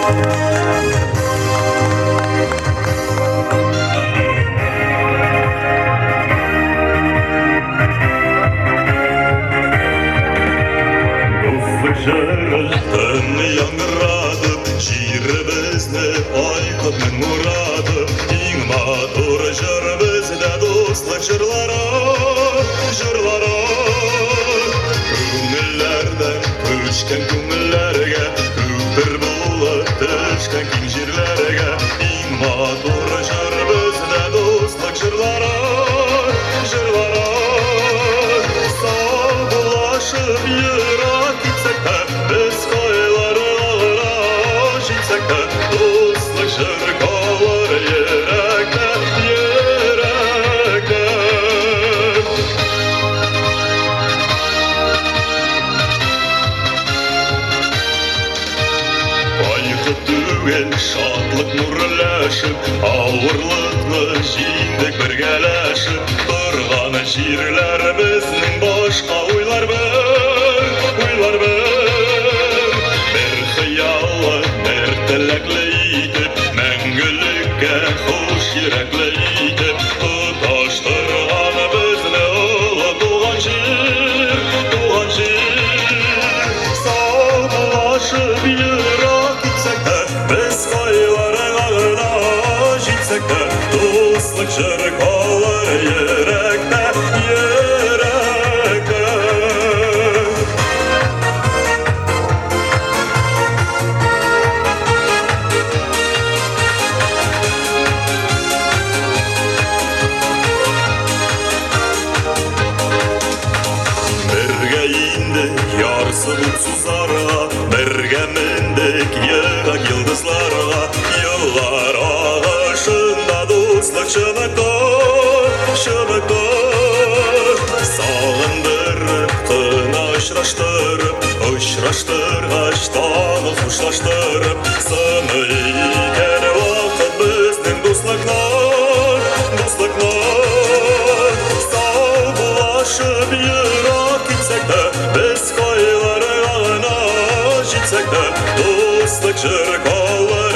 Дуслык җыры тын яңгыратып, җиребезне ай күкнең уратып, иң матур җыр бездә дуслык җырлары, җырлары. Күңелләрдән күчкән күңелләргә, күпер булып төшкән киң җирләргә, иң матур җыр бездә дуслык җырлары, җырлары. Саубуллашып ерак китсәк тә, без кайларга гына җитсәк тә, дуслык җыр калыр йөрәктә, йөрәктә. Кайгы түгел, шатлык нурлашып, авырлыкны җиңдек бергәләшеп, торган җирләр безнең башка уйлар бер, уйлар бер. Бер хыяллы, бер теләкле итеп, мәңгелеккә хуш йөрәкле итеп, тоташтырган безне олы туган җир, туган җир. Саубуллашып ерак китсәк тә, без кайларга гына җитсәк тә, дуслык җыр калыр йөрәктә, йөрәктә. Бергә индек ярсып ут сузарга, бергә мендек ерак йолдызларга, еллар агышында дуслык чыныкты, чыныкты. Сагындырып кына очраштырып, очраштыргач тагы хушлаштырып, сыный икән вакыт безнең дуслыкны, дуслыкны. Саубуллашып ерак китсәк тә, без кайларга гына җитсәк тә, дуслык җыр калыр.